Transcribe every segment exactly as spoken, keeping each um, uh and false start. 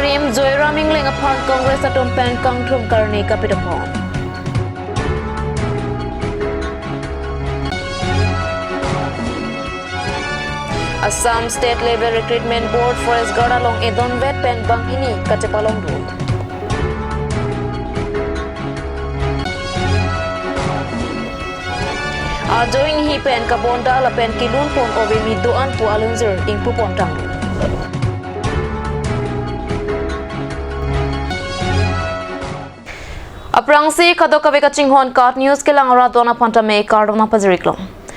Rim Joyram Engleng aphan Congress atum pen kangthum karni kapidophon. Assam State Level Recruitment Board Forest Guard along idonvet pen banghini kachepalongdun. Ajoine hi pen kabonda lapen kelunpon ove mi do-an pu alunjir ingpupon tang. Aphrangsi kadokave kachinghon KAT News kelang arat do-an aphan tame kardom nangpajir-iklo.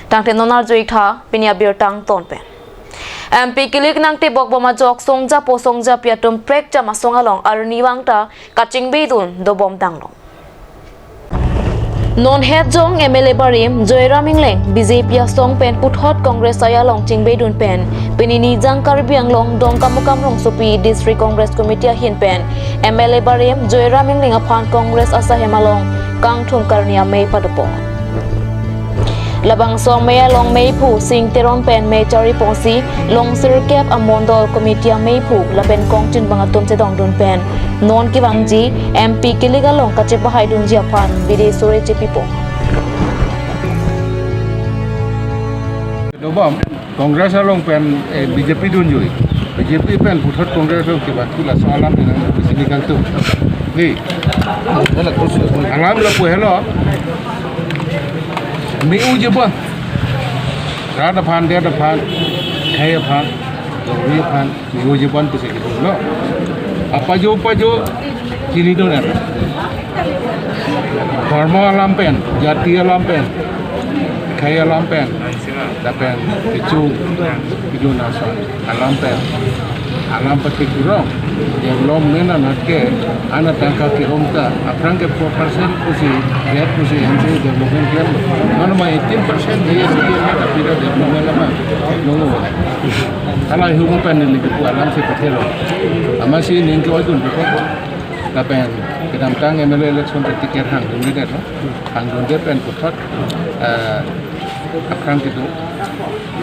Tangte non arju-ik tha pini abirta angton pen. M P kilik nangtebok bom ajok songjapo songjapi atum prekjam asong along arnivang ta kachingbidun dobom tanglo. Non hetjong M L A barim Joyram Engleng B J P asong pen puthot Congress aya along chingbidun pen pini Nijang Karbi Anglong Dongkamukam rongsopi District Congress Committee ahin pen M L A barim Joyram Engleng aphan Congress asahem along kangthum karni amei padopon. Labangso amei along meiphu Sing Teron pen mei chari ponsi longsirkep amondol committee ameiphu lapen kongchinbang atum chedongdun pen non kevangji M P kilik along kachepahaidunji aphan bidi sore chepipon. Dobom, Congress along pen, eh, B J P dunjui. B J P pen puthot Congress along kevangji laso alam pen nang sini kangthum. Ni. Alam lapu helo. Mi-u jebon. Rat aphan, det aphan, khei aphan, dori aphan, mi-u jebon pusi kedun lo. Apajo, apajo, chinidun er. Dhormo alam pen, jati alam pen, khei alam pen, lapen kecho, kedun ason alam pen. Alam pati kurang. Development anat ke, anat tangka ke-ong ta, aphrang ke four percent pusi, red pusi, M C development klem. Mane ma eighteen percent dia sekian na tapi dah development lama. Nunggu. Kalau hukum pen neli kepu alam si pathelo. Amatsi ning ke-oi dun buka. Lapen kedamtang M L A election ke tiket hangdun ni det lo. Hangdunde pen puthot, eh, aphrang kedo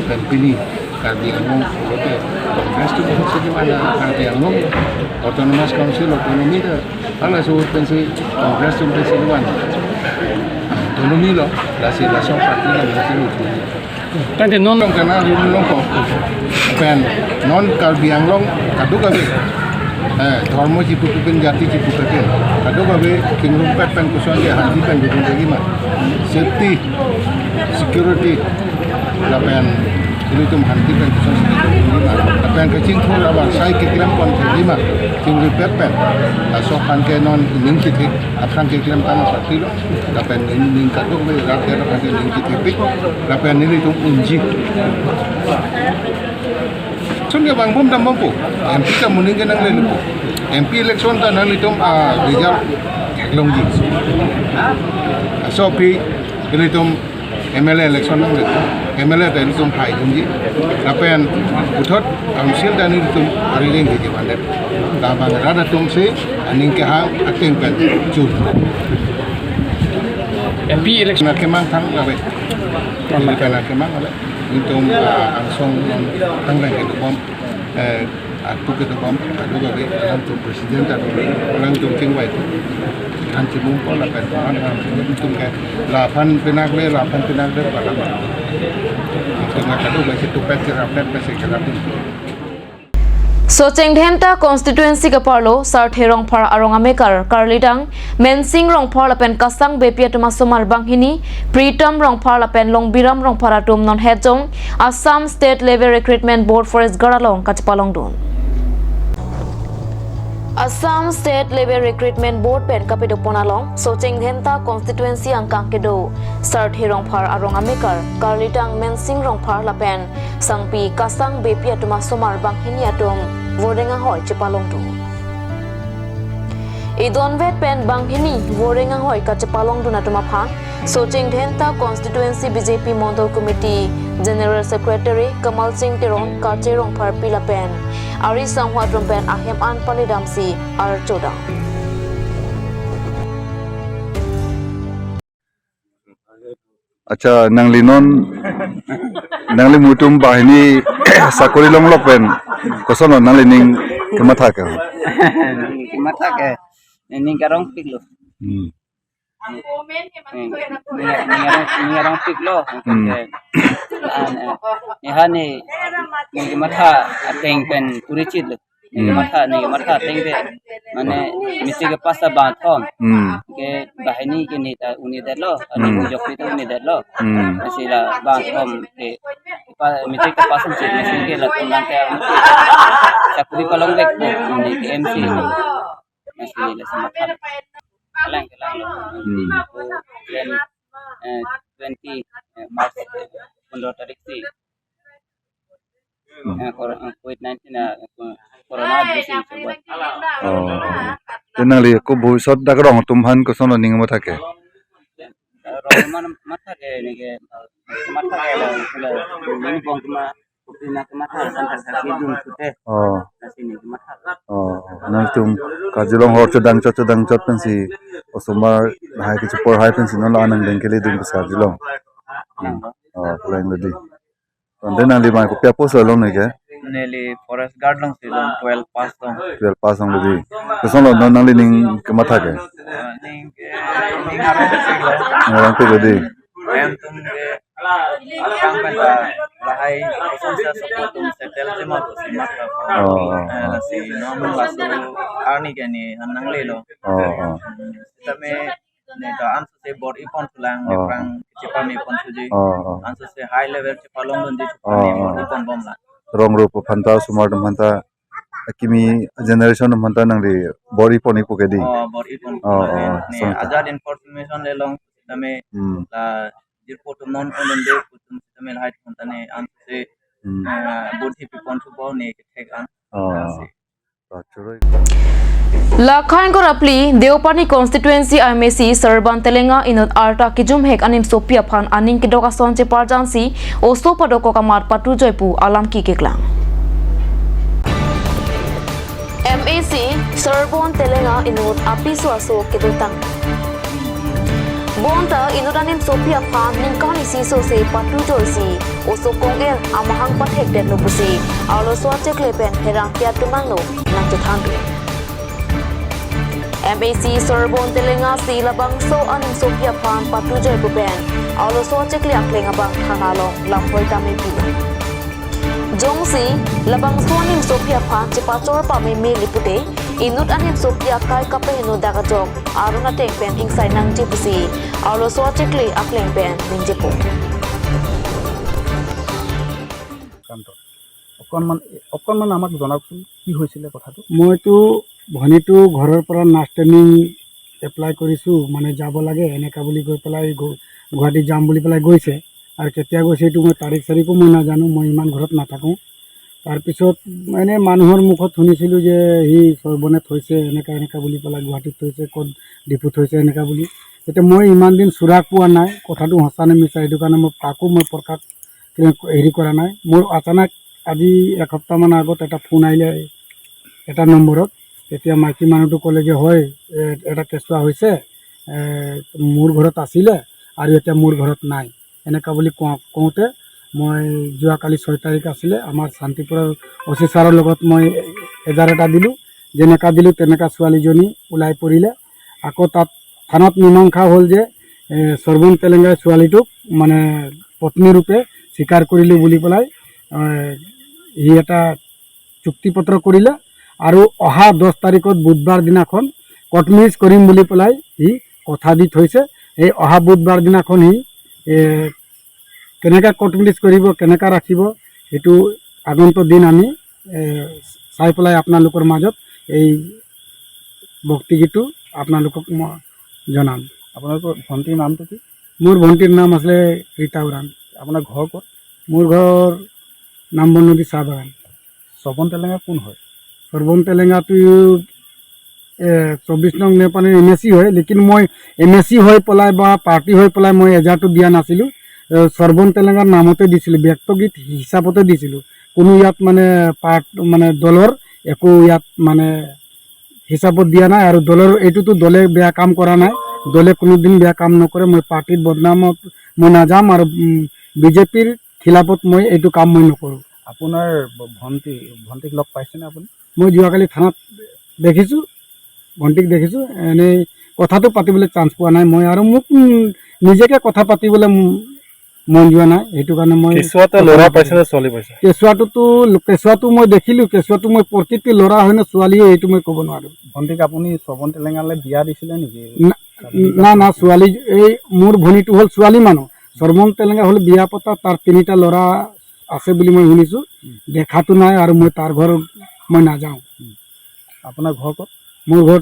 pen pini Karbi Anglong pulote Congress atum puthot si mana Karbi Anglong Autonomous Council autonomy ta hala so pensi Congress atum pensi mana autonomy lo, lasi laso party lo pensi lo. Tangte non long kana rum long ko. Pen non Karbi Anglong kadokave. Eh, dhormo chipu pen jati chipu pen. Kadokave kingrum pet pen kosonji handi pen dukung lagi ma. Safety, security, lapen ilitum handi pen kosonji lagi ma. Lapen kachingthur abar sai keklempon lagi ma. Kingrum pet pen. Laso aphan ke non ning kiti, aphrang keklem tang party lo. Lapen ning, ning kadokave rat ke lapen ning kiti pik. Lapen nelitum unji. Sun ke bang bom dam bom po. M P ta muning ke nangle po. M P election ta nanglitum, ah, result longji. Aso pi nelitum M L A election nangle. M L A ta nelitum phai dungji. Lapen puthot council ta nelitum arideng di jebande. Labang rat atum si aning kehang ateng pen chun. M P election na kemang thang lawe. Kemang thang lawe. Nelitum, ah, angsong along thangreng kedobom, eh, apu kedobom, kadokave, alangtum president adu, alangtum chingvai tu. An chimum ko lapen, an, an, nelitum ke, laphan pinakle, laphan pinakle, palam. Nelitum ke kadokave, si tupet, si rapet, si kerapin. Socheng Dhenta constituency kaparlo Sarthe Rongphar arong amekar karlidang Mensing Rongphar lapen Kasang Beypi atum asomar banghini Pritam Rongphar lapen Longbiram Rongphar atum non hetjong Assam State Level Recruitment Board Forest Guard along kachepalongdun. Assam State Level Recruitment Board pen kapadopon along Socheng Dhenta constituency angkang kedo Sarthe Rongphar arong amekar karlidang Mensing Rongphar lapen Sangpi Kasang Beypi atum asomar banghini atum voreng ahoi chepalongdun. Idonvet pen banghini voreng ahoi kachepalongdun atum aphan Socheng Dhenta constituency B J P Mondol Committee General Secretary Kamal Singh Teron, Kache Rongpharpi lapen ari sangho atum pen ahem an palidamsi archodam. Accha, nangli non, nangli mutum banghini sakori longlok pen, koson lo nanglining Kematha ke? Kematha ke. Ning karongpik lo. Hmm. Ning, ning, ning karong, ning karongpik lo. Hmm. Ke, an, eh, neha ne, ning kematha ateng pen kurichit lo. Ning Hmm. kematha, ning kematha ateng pen. Mane, misi ke pasta bang thom. Hmm. Ke banghini ke ne ta un-edetlo. Ani Hmm. jok ta un-edetlo. Hmm. Masi la bang thom ke, pa, misi ke pasan chit, masi ke latum lang ke, sakuri palong vek po, ne ke M C. Hmm. Masi la sematha. Kalang, kalang lo. Hmm. Then, eh, twenty, eh, March, eh, pondro tarik si. Hmm. Eh, kor-, eh, covid nineteen, eh, ko-, corona bisi choba. Oh. Te nangli ko bhobisot dak rong atum aphan kosonlo ning matha ke? Eh, rong atum aphan matha ke, ne ke, matha ke lo, lo, ne bong atum aphan. Kopina kematha, sampai sasi dun sute. Oh. Sasi ne kematha. Oh, nangtum karjulong hor chodang chot, chodang chot pensi osomar lahai kechepor hai pensi non lo anang dengkele dun pensi karjulong. Hmm. Oh, kalang lo dei. Tangte nangli mai kopi apotsi long ne ke? Neli forest guard longsi long, twelve pass long. Twelve pass longlo dei. Kosonlo non nangli ning kematha ke? Eh, ning ke, ning arongpik lo. Ning arongpik lo dei. Em atum ke, aphrang pen ta lahai kosonsi asopo atum settle chima pusi matha. Oh, oh, Eh, oh. Lasi non laso arni ke ne an nanglelo. Oh, oh. Sitame ne ta ansose bor-i pon thulang, Oh. aphrang chepame pon thuji. Oh, oh. Ansose high level chepalong dunji, Oh, chepame oh. bor-i pon bom lang. Rong rup aphan ta, osomar atum aphan ta, akimi generation atum aphan ta nangli bor-i pon-ikpo ke dei? Oh, bor-i pon Oh, thulang. oh, Ne song ta. Ajat information le long tame Hmm. la jirpo atum non on de atum tame lahai atum ta ne ansose, Hmm. eh, budhi pi pon thupo ne kethek an. Oh. Lasi. Lakhain Korapli, Deopani constituency M A C Sarban Telenga inut arta kijumhek animsopi aphan aning kedok ason cheparjansi oso padokok amat patu joi pu alam keklang. M A C Sarban Telenga inut apiso aso kedotang. Bonta inut animsopi aphan ningkan isi sose patu joisi oso kong-er amahang pathekdetlo pusi arloso achekle pen pherangke atum angno nangchethan ri. M A C Sarban Telenga si labangso animsopi aphan patu joi pu pen arloso achekle akleng abang thana along lamhoi tame pilo. Jongsi labangso animsopi aphan chepachor pameme le pute, inut animsopi akai kapeheno dak ajok aron ateng pen ingsai nangji pusi arloso achekle akleng pen ningjepo. কান্ত, অকণমান, অকণমান আমাক জনাওকচোন, কি হৈছিলে কথাটো? মইতো ভনীটো ঘৰৰ পৰা নাৰ্ছ ট্ৰেইনিং এপ্লাই কৰিছোঁ, মানে যাব লাগে এনেকা বুলি কৈ পেলাই গু-, গুৱাহাটী যাম বুলি পেলাই গৈছে। আৰু কেতিয়া গৈছে এইটো মই তাৰিখ চাৰিখো মই নাজানো, মই ইমান ঘৰত নাথাকোঁ। তাৰপিছত এনে মানুহৰ মুখত শুনিছিলোঁ যে সি চৰ্বনে থৈছে, এনেকা এনেকা বুলি পেলাই গুৱাহাটীত থৈছে, ক'ত ডিফুত থৈছে এনেকা বুলি। এতিয়া মই ইমান দিন চুৰাক পোৱা নাই, কথাটো সঁচা নে মিছা, সেইটো কাৰণে মই কাকো মই প্ৰকাশ হেৰি কৰা নাই। মোৰ আচানক আজি এসপ্তাহমান আগত এটা ফোন আহিলে, এটা নম্বৰত। তেতিয়া মাইকী মানুহটো ক'লে যে, "হয়, এ, এটা কেঁচুৱা হৈছে, এ, মোৰ ঘৰত আছিলে আৰু এতিয়া মোৰ ঘৰত নাই।" এনেকা বুলি কওঁ-, কওঁতে মই যোৱাকালি ছয় তাৰিখ আছিলে, আমাৰ শান্তিপুৰৰ অ চি ছাৰৰ লগত মই এজাহাৰ এটা দিলোঁ। যেনেকা দিলোঁ তেনেকা ছোৱালীজনী ওলাই পৰিলে। আকৌ তাত থানাত মীমাংসা হ'ল যে, এ, চৰ্বন তেলেংগাই ছোৱালীটোক মানে পত্নী ৰূপে স্বীকাৰ কৰিলোঁ বুলি পেলাই, এ, সি এটা চুক্তি পত্ৰ কৰিলে আৰু অহা দহ তাৰিখত বুধবাৰ দিনাখন কৰ্ট মেৰেজ কৰিম বুলি পেলাই সি কথা দি থৈছে। এই অহা বুধবাৰ দিনাখন সি, এ, কেনেকে কৰ্ট মেৰেজ কৰিব, কেনেকে ৰাখিব, সেইটো আগন্তুক দিন আমি, এ, চাই পেলাই আপোনালোকৰ মাজত এই ভক্তি গীতটো আপোনালোকক মই জনাম। আপোনালোকৰ ভণ্টিৰ নামটো কি? মোৰ ভণ্টিৰ নাম আছিলে ৰীতা উৰাণ। আপোনাৰ ঘৰ ক'ত? মোৰ ঘৰ নামবন নদী চাহ বাগান। শ্ৰৱণ তেলেঙা কোন হয়? শ্ৰৱণ তেলেঙাটো, এ, চৌবিশ নং নেপানী এম এ চি হয়, লেকিন মই এম এ চি হৈ পেলাই বা পাৰ্টি হৈ পেলাই মই এজাহাৰটো দিয়া নাছিলোঁ। এ, শ্ৰৱণ তেলেঙাৰ নামতে দিছিলোঁ, ব্যক্তিগত হিচাপতে দিছিলোঁ। কোনো ইয়াত মানে পাৰ্ট-, মানে দলৰ একো ইয়াত মানে হিচাপত দিয়া নাই আৰু দলৰ এইটোতো দলে বেয়া কাম কৰা নাই, দলে কোনোদিন বেয়া কাম নকৰে। মই পাৰ্টিৰ বদনামত মই নাযাম আৰু, উম, বিজেপিৰ খিলাফত মই এইটো কাম মই নকৰোঁ। আপোনাৰ ভ-, ভণ্টি, ভণ্টিক লগ পাইছেনে আপুনি? মই যোৱাকালি থানাত দেখিছোঁ, ভণ্টিক দেখিছোঁ। এনেই কথাটো পাতিবলৈ চান্স পোৱা নাই মই, আৰু মোক, উম, নিজকে কথা পাতিবলৈ ম-, মন যোৱা নাই, সেইটো কাৰণে মই কেঁচুৱাটো কথা ল'ৰা পাতিব পাইছে নে ছোৱালী পাইছে? কেঁচুৱাটোতো, কেঁচুৱাটো মই দেখিলোঁ, কেঁচুৱাটো মই প্ৰকৃতি ল'ৰা হয় নে ছোৱালী হয়, এইটো মই ক'ব নোৱাৰোঁ। ভণ্টিক আপুনি শ্ৰৱণ টেলেঙালৈ বিয়া দিছিলে নেকি? না, না, না, ছোৱালী, এই মোৰ ভনীটো হ'ল ছোৱালী মানুহ। শ্ৰৱণ টেলেঙা হ'ল বিয়া পতা, তাৰ তিনিটা ল'ৰা আছে বুলি মই শুনিছোঁ। উম। দেখাতো নাই আৰু মই তাৰ ঘৰ মই নাযাওঁ। উম। আপোনাৰ ঘৰ ক'ত? মোৰ ঘৰ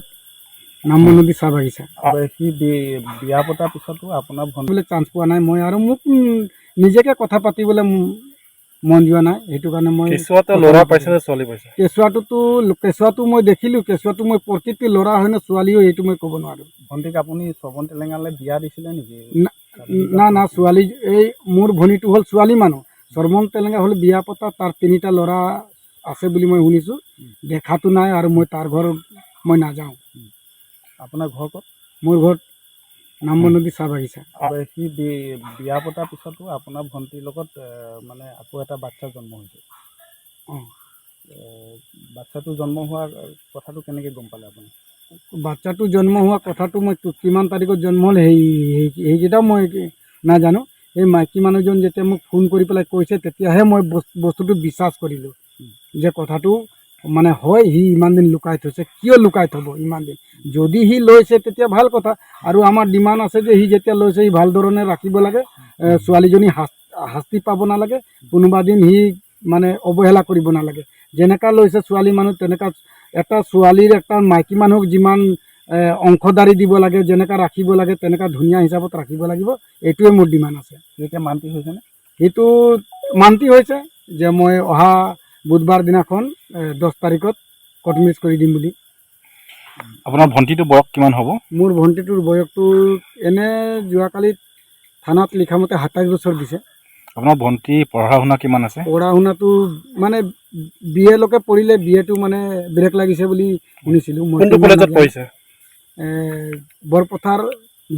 নামবনদী চাহ বাগিচা। আৰু সি বি-, বিয়া পতাৰ পিছতো আপোনাৰ ভণ্টি বোলে চান্স পোৱা নাই মই, আৰু মোক, উম, নিজকে কথা পাতিবলৈ ম-, মন যোৱা নাই, সেইটো কাৰণে মই কেঁচুৱাটো কথা ল'ৰা নাপাতিলোঁ। পাইছে নে ছোৱালী পাইছে? কেঁচুৱাটোতো, কেঁচুৱাটো মই দেখিলোঁ, কেঁচুৱাটো মই প্ৰকৃতি ল'ৰা হয় নে ছোৱালী হয়, এইটো মই ক'ব নোৱাৰোঁ। ভণ্টিক আপুনি শ্ৰৱণ টেলেঙালৈ বিয়া দিছিলে নেকি? না, না, না, ছোৱালী, এই মোৰ ভনীটো হ'ল ছোৱালী মানুহ। শ্ৰৱণ টেলেঙা হ'ল বিয়া পতা, তাৰ তিনিটা ল'ৰা আছে বুলি মই শুনিছোঁ। উম। দেখাতো নাই আৰু মই তাৰ ঘৰ মই নাযাওঁ। উম। আপোনাৰ ঘৰ ক'ত? মোৰ ঘৰ নামবনদী চাহ বাগিচা। আৰু সি বি-, বিয়া পতাৰ পিছতো আপোনাৰ ভণ্টিৰ লগত, এ, মানে আকৌ এটা বাচ্ছা জন্ম হৈছে। অ। এ, বাচ্ছাটো জন্ম হোৱাৰ কথাটো কেনেকে গম পালে আপুনি? বাচ্ছাটো জন্ম হোৱা কথাটো মই কি-, কিমান তাৰিখত জন্ম হ'ল সেই, সেই, সেইকেইটাও মই নাজানো। এই মাইকী মানুহজন যেতিয়া মোক ফোন কৰি পেলাই কৈছে, তেতিয়াহে মই বস-, বস্তুটো বিশ্বাস কৰিলোঁ। উম। যে কথাটো মানে হয়, সি ইমান দিন লুকাই থৈছে, কিয় লুকাই থব ইমান দিন? যদি সি লৈছে, তেতিয়া ভাল কথা। আৰু আমাৰ ডিমাণ্ড আছে যে সি যেতিয়া লৈছে, সি ভাল ধৰণে ৰাখিব লাগে। এ, ছোৱালীজনী শাস-, শাস্তি পাব নালাগে, কোনোবা দিন সি মানে অৱহেলা কৰিব নালাগে। যেনেকা লৈছে ছোৱালী মানুহ, তেনেকা এটা ছোৱালীৰ, এটা মাইকী মানুহক যিমান, এ, অংশীদাৰী দিব লাগে, যেনেকা ৰাখিব লাগে, তেনেকা ধুনীয়া হিচাপত ৰাখিব লাগিব। এইটোৱে মোৰ ডিমাণ্ড আছে। সি এতিয়া মান্তি হৈছেনে? সেইটো মান্তি হৈছে যে মই অহা বুধবাৰ দিনাখন, এ, দহ তাৰিখত কৰ্ট মেৰেজ কৰি দিম বুলি। আপোনাৰ ভণ্টিটো বয়স কিমান হ'ব? মোৰ ভণ্টিটোৰ বয়সটো এনে যোৱাকালি থানাত লিখা মতে সাতাইছ বছৰ দিছে। আপোনাৰ ভণ্টি পঢ়া শুনা কিমান আছে? পঢ়া শুনাটো মানে বি এ লৈকে পঢ়িলে, বি এটো মানে ব্ৰেক লাগিছে বুলি শুনিছিলোঁ। মই কোনটো কিমান কলেজত নাজানো। পঢ়িছে? এ, বৰপথাৰ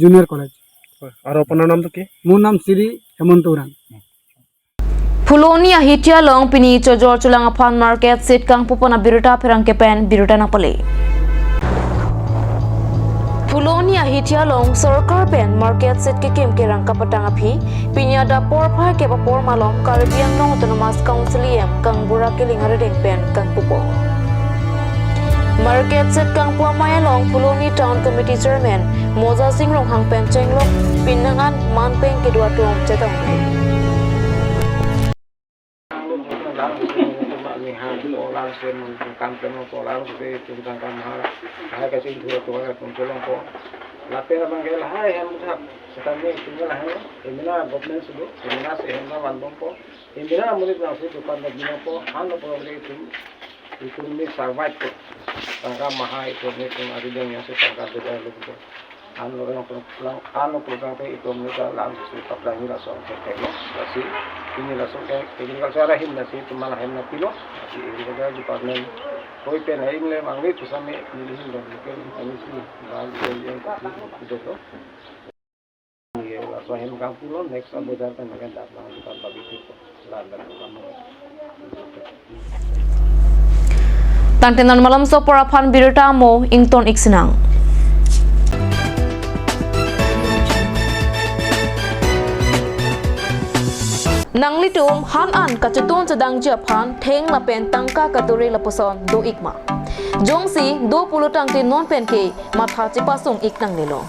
জুনিয়ৰ কলেজ। হয়, আৰু আপোনাৰ নামটো কি? মোৰ নাম শ্ৰী হেমন্ত Orang. Phuloni ahithi along pini chojor chulang aphan market shed kangpu pon abirta pherangke pen birta nangpale. Phuloni ahithi along sorkar pen market shed kekim kerang kapatang aphi, pini adap porphai kep apor malom Karbi Anglong Autonomous Council E M Kangbura Killing arideng pen kangpu pon. Market shed kangpu amei along Phuloni Town Committee Chairman Moja Sing Ronghang pen chenglok pin nang-an manpeng kedo atum chetong. Lapen abang ke lahai hem thak, setame tinggal lahai, emina government sudah, emina sehem na van bompo, emina murid langsung depan bagi nopo, han nopo lagi itu, itu ini survive ko, tangka mahal itu, ini itu ada yang ngasih tangka beda lu gitu. Ano lang, ano program ke itum ni ka lang si kaplang ni lason ke tekno, lasi ini lason ke agriculture ahin lasi teman ahin na pilo, lasi agriculture department koi pen ahin le mangli pusame nilihin dong ke ini si bang yang yang itu itu. Ye lason ahin kang pulo next abo jar pen makan dak lang kita bagi itu. Tangte non malom sopor aphan birta mo ington iksinang. Nanglitum han an kachetun chedangji aphan theng lapen tangka kadure lapuson do ikma? Jongsi do pulo tangte non penke matha chepasung ik nangnelo.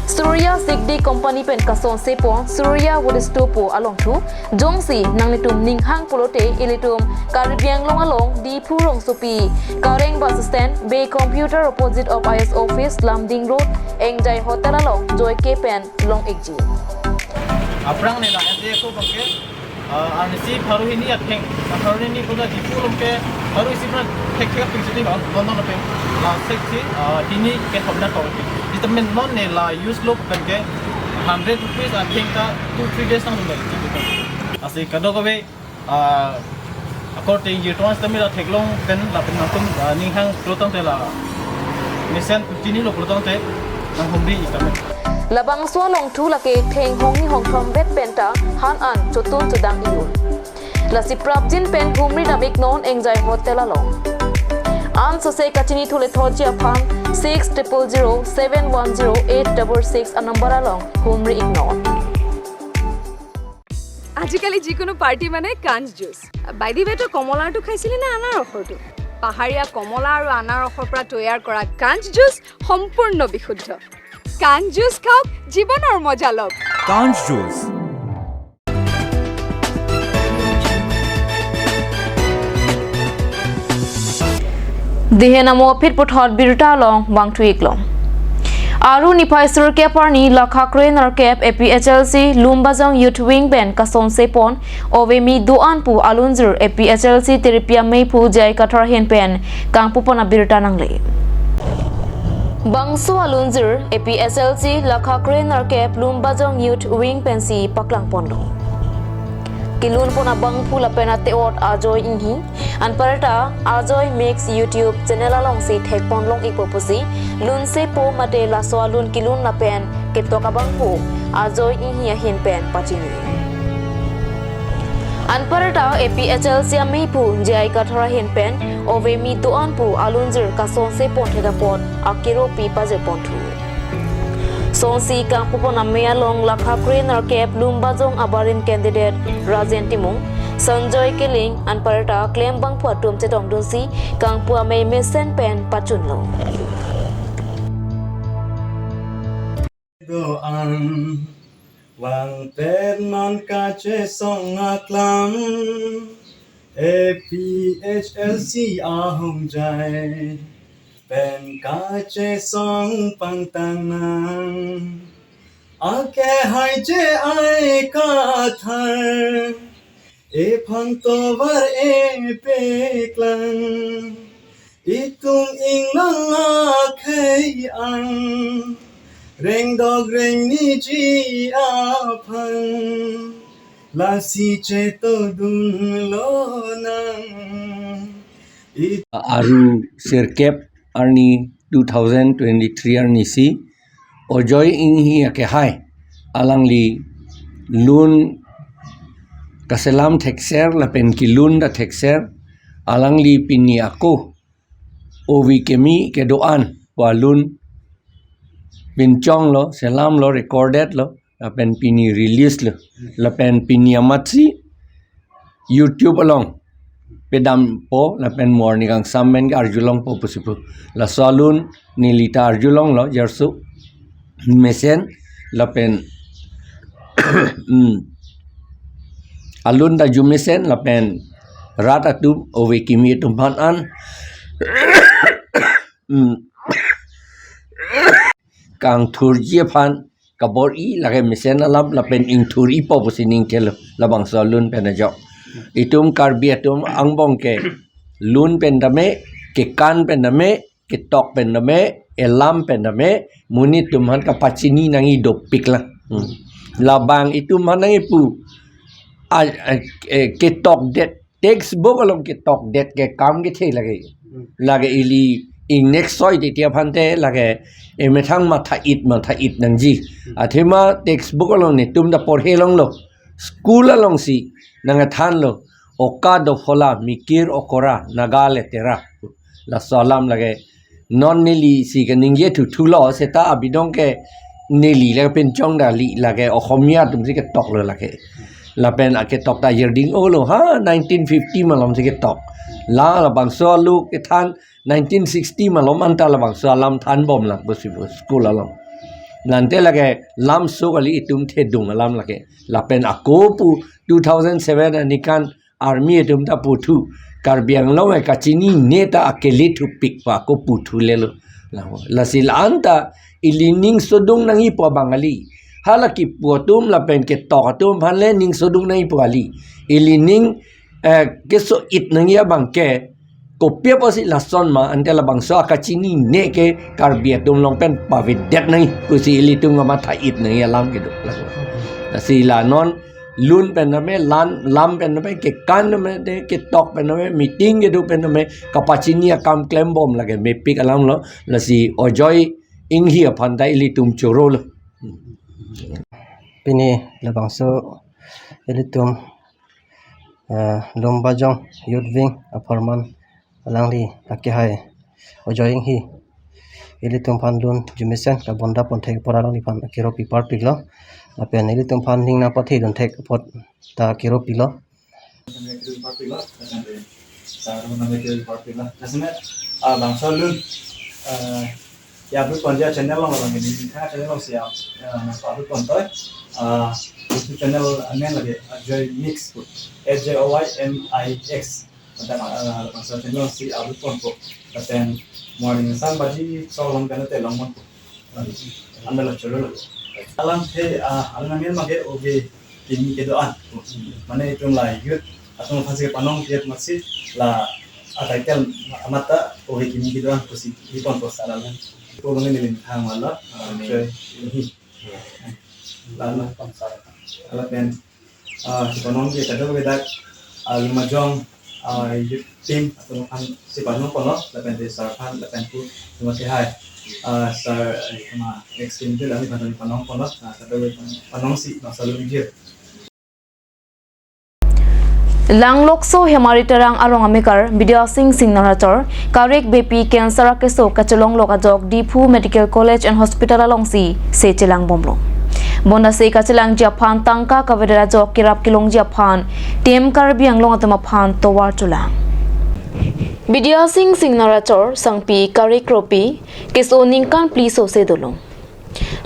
Surya Sigdi Company pen kason sepon Surya Wood Store pu along thu, jongsi nanglitum ninghang pulote ilitum Karbi Anglong along Diphu rongsopi, Kareng bus stand, Bey Computer opposite of I S office, Lumding Road, Engjai Hotel along joike pen long ikji. Aphrang ne la ente ko bangke Ah, arnisi pharo hini atheng, ah, pharo hini koda Diphu along ke, pharo isi pran thek thek ping sini non, non non pe. La sek si, ah, hini ke hobna kau ke. Vitamin non ne la use lo pen ke hundred rupees atheng ta two three days nang nang. Asi kadokave, ah, according ye tong sitame la theklong pen lapen nangtum, ah, ninghang pulo tangte la mesen kutini lo pulo tangte nang humri ikame. Labangso along thu lake theng hongni hongthom vet penta han an chotun chodang iyun. Lasi prapjin pen humri dam-iknon Engjai Hotel along. Ansose kachinithule thotji aphan six triple zero seven one zero eight double six anumber along humri-iknon. আজিকালি যিকোনো পাৰ্টি মানে কাঞ্চ juice. By the ৱে, তই কমলাৰটো খাইছিলি নে আনাৰসৰটো? পাহাৰীয়া কমলা আৰু আনাৰসৰ পৰা তৈয়াৰ কৰা কাঞ্চ জুচ সম্পূৰ্ণ বিশুদ্ধ। কাঞ্চ জুচ খাওক, জীৱনৰ মজা লওক। কাঞ্চ juice. Dehen amo aphi puthot birta along bangthu-iklong. Aru niphai sirkep arni lakha kre-nerkep A P H L C Lumbajong Youth Wing pen kasonse pon ove kimi do-an pu alunjir A P H L C Tiripia meiphu J I Kathar ahin pen kangpupon abirta nangle. Bangso alunjir A P H L C lakha kre-nerkep Lumbajong Youth Wing pensi paklangponlo. Kelunpon abangphu lapen ate-ot Ajoy Inghi, anparta Ajoy Mix YouTube channel alongsi thekponlong-ikpo pusi lunsepo mate laso alun kelun lapen ketok abangphu Ajoy Inghi ahin pen pachini. Anparta A P H L C ameiphu J I Kathar ahin pen ove kimi do-an pu alunjir kasonse ponthek apot akero pi pajirponthu. Sonsi kangpupon amei along lakha kre-nerkep Lumbajong abarim candidate Rajen Timung, Sanjoy Killing anparta klembangphu atum chetongdunsi kangpu amei mesen pen pachunlo. Do-an vang pen non kachesong aklam A P H L C ahongjai pen kachesong pangtangnang. Akehai J I Kathar ephang tovar epeklang. Itum inglong akhei an rengdok rengniji aphan lasi chetongdunlonang. Aru sirkep arni two thousand twenty-three arnisi Ajoy Inghi akehai alangli lun kaselam thekser lapen kelun ta thekser, alangli pini ako ove kimi kedo-an pu alun pinchonglo, selamlo, recorded lo, lapen pini release lo, lapen pini amatsi YouTube along pedampo lapen mo arni kangsam pen ke-arjulongpo pusi pu. Laso alun neli ta arjulonglo, jarso mesen lapen, hmm, alun ta arju mesen lapen rat atum ove kimi atum aphan an, hmm, kangthurji aphan kabor-i lake mesen alam lapen ingthur-ipo pusi ning thelo labangso alun pen ajok. Itum Karbi atum angbong ke lun pen tame, kekan pen tame, ketok pen tame, elam pen tame, monit atum aphan kapachini nangji dopik lang. Hmm. Labang itum aphan nangji pu, a, a, e, ketokdet, textbook along ketokdet ke kam kethe lake. Hmm. Lake ili ingnek soi titi aphan te lake emethang matha-it, matha-it nangji. Hmm. Athema textbook along netum ta porhelonglo. School alongsi nangthanlo. Oka dophola mikir okora naga letera. Laso alam lake non neli si keningje thuthulo seta abidong ke neli lake pinchong dali lake Ohomia atumsi ketoklo lake. Lapen aketok ta yerding olo ha nineteen fifty malomsi ketok. La labangso alu kethan nineteen sixty malom anta labangso alam thanbomlang pusi pu school along. Nante lake lamso kali itum thedung alam lake. Lapen ako pu two thousand seven arni kan army atum ta puthu. Karbi Anglong e kachinine ta akele thupik pa ako puthulelo. La, lasi la-an ta ili ning sodung nangjipo abang kali. Hala kipu atum lapen ketok atum aphan le ning sodung nangjipo kali. Ili ning, eh, keso-it nangji abang ke kopi apotsi lason ma, ante labangso akachinine ke Karbi atum along pen pavedet nangji pusi ilitum kamatha-it nangji alam kedo. Lasi la non lun pen tame, lan, lam pen tame, kekan tame, te ketok pen tame, meeting kedo pen tame, kapachini akam klembom lake mepik alamlo, lasi Ajoy Inghi aphan ta ilitum chorolo. Pini labangso ilitum eh, Lumbajong Youth Wing apharman alangli akehai Ajoy Inghi ilitum aphan lun jumesen kabonda ponthek apot alangliphan akero pi parpiklo. Lapen ilitum aphan ning nangpathe dunthek apot ta akero pilo. Kami kiri parpiklo, lapen sar kami kiri parpiklo. Lapen, ah, bangso alun, ah, ya upload ponji channel along, along ini, ini channel alongsi ya, ah, nangpa-upload pontoy. Ah, YouTube channel amen lake Ajoy Mix pu. A J O Y M I X. Lapen, ah, bangso channel alongsi upload ponpo. Lapen morning san baji so along kan te long ponpo. Anda la cholo lo. Alang the, ah, alang amen make oge kimi kedo-an. Mane itum la youth atum aphansi panong tiat matsi la a title amat ta oge kimi kedo-an pusi ri ponpo sar alang. Ipo bang neli methang wala, ah, Amen. Ajoy Inghi. Lalo. Lapen, ah, panong ke kadovedak, ah, Lumbajong, ah, youth team atum aphansi panong ponlo, lapen te sar aphan, lapen pu atum akehai, ah, sar, eh, kama ex team te alangliphan panong ponlo, ah, kadove panongsi bangso alun jir. Langlokso Hemari Terang arong amekar Bidya Sing Singnar achor, Karik Beypi cancer akeso kachelonglok ajok Diphu Medical College and Hospital alongsi se chelangbomlo. Bonta se kachelangji aphan tangka kavedet ajok kerap kelongji aphan Team Karbi Anglong atum aphan tovar cholang. Bidya Sing Singnar achor, sangpi Karik Kropi, keso ningkan phli sose dolo.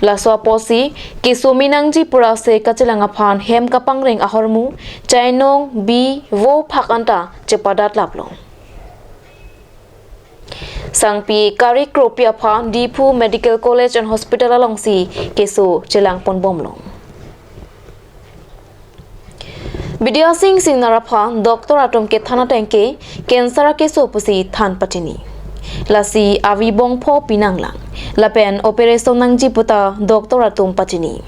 Laso apotsi keso me nangji pura se kachelang aphan hem kapangreng ahormu chainong bi vo phak anta chepadat laplo. Sangpi Karik Kropi aphan Diphu Medical College and Hospital alongsi keso chelang ponbomlo. Bidya Sing Singnar aphan doctor atum kethan ateng ke cancer akeso pusi than pachini. Lasi avi bongpho pinanglang. Lapen operation nangji puta doctor atum pachini.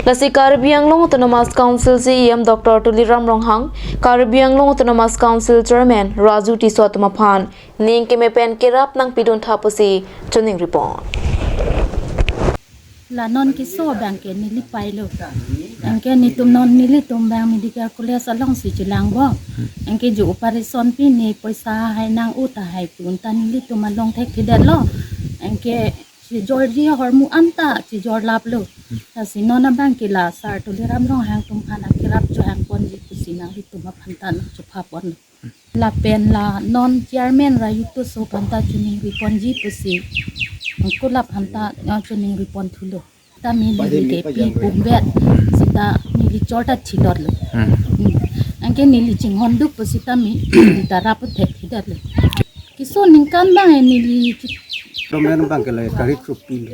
Lasi Karbi Anglong Autonomous Council C E M Doctor Tuliram Ronghang, Karbi Anglong Autonomous Council Chairman Raju Tisso atum aphan ning keme pen kerap nangpidun tha pusi choningri pon. La non keso abang ke neli pailo. Anke netum non nelitum abang medical college alongsi chelangbom. Anke jo operation pi ne poisa hai nang-o tahai pu ta nelitum along thekthedetlo. Anke chejorji ahormu anta chejor laplo. Lasi non abang ke la sar Tuliram Ronghang atum aphan akerap chohang ponji pusi nanglitum aphan ta nangchepha ponlo. Lapen la non chairman Raju Tisso aphan ta choningri ponji pusi. Angko la aphan ta, eh, choningri pon thulo. Ta neli ke pi pumvet. Seta neli chor ta thilotlo. Hmm. Hmm. Anke neli chinghon duk pusi ta neli ta rap thekthedetlo. Keso ningkan abang neli chi- Domen abang ke la Karik Kropi lo.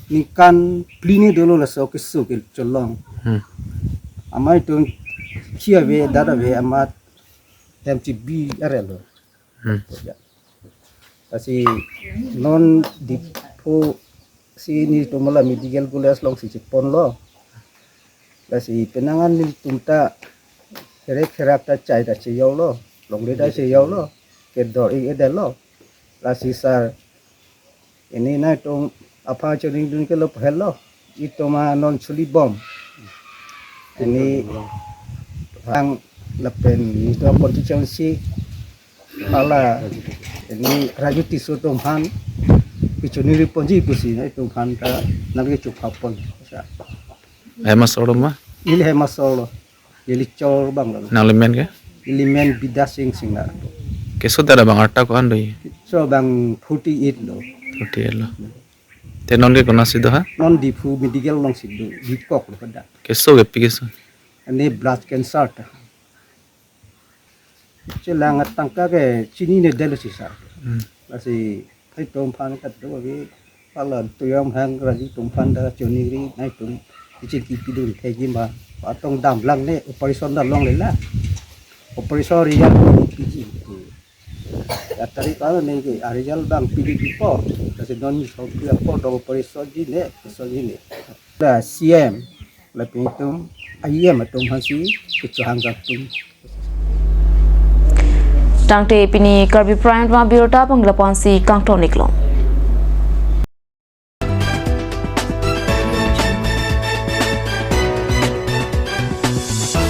Ningkan phli ni dolo laso keso kechelong. Hmm. Amei atum chia ave, dara ave, amat M T B arelo. Hmm. Ya. Lasi non Diphu si netum la medical college alongsi cheponlo. Lasi penang an netum ta herek herak ta chai ta chejoklo, longle ta chejoklo, kedor-ik-edetlo. Lasi sar, pini nangtum aphan choningdun ke lo phelo. Itum a non chuli bom. Pini hang lapen itum a constituency hala pini Raju Tisso atum aphan kechoningri ponji pusi nangtum aphan ta nangkechepha pon. Sa. Hem asor lo ma? Neli hem asor lo. Neli chor abang lo. Nangli men ke? Neli men Bidya Sing Singnar. Keso dara abang arta ko-an do? Keso abang forty-eight lo. Forty-eight lo. Te non ke konatsi do ha? Non Diphu medical alongsi do, Dipkok lo pada. Keso ke pi keso? Ane blood cancer ta. Chelang atangka ke chinine detlo si sar. Hmm. Lasi nangtum aphan kado ke palan tuyam hang Raju atum aphan ta choningri nangtum ichil kipidun thekji ma. Atong damlang ne operation ta longlelang. Operation result piji. Ya tari kala ne ke result abang piji pipo. Lasi non so pia po do operation ji ne, operation ji ne. La C M, lapen itum, I M atum aphansi, kechohang atum. Tangte pini Karbi Prime Time abirta abang lapu-ansi kangton-iklo.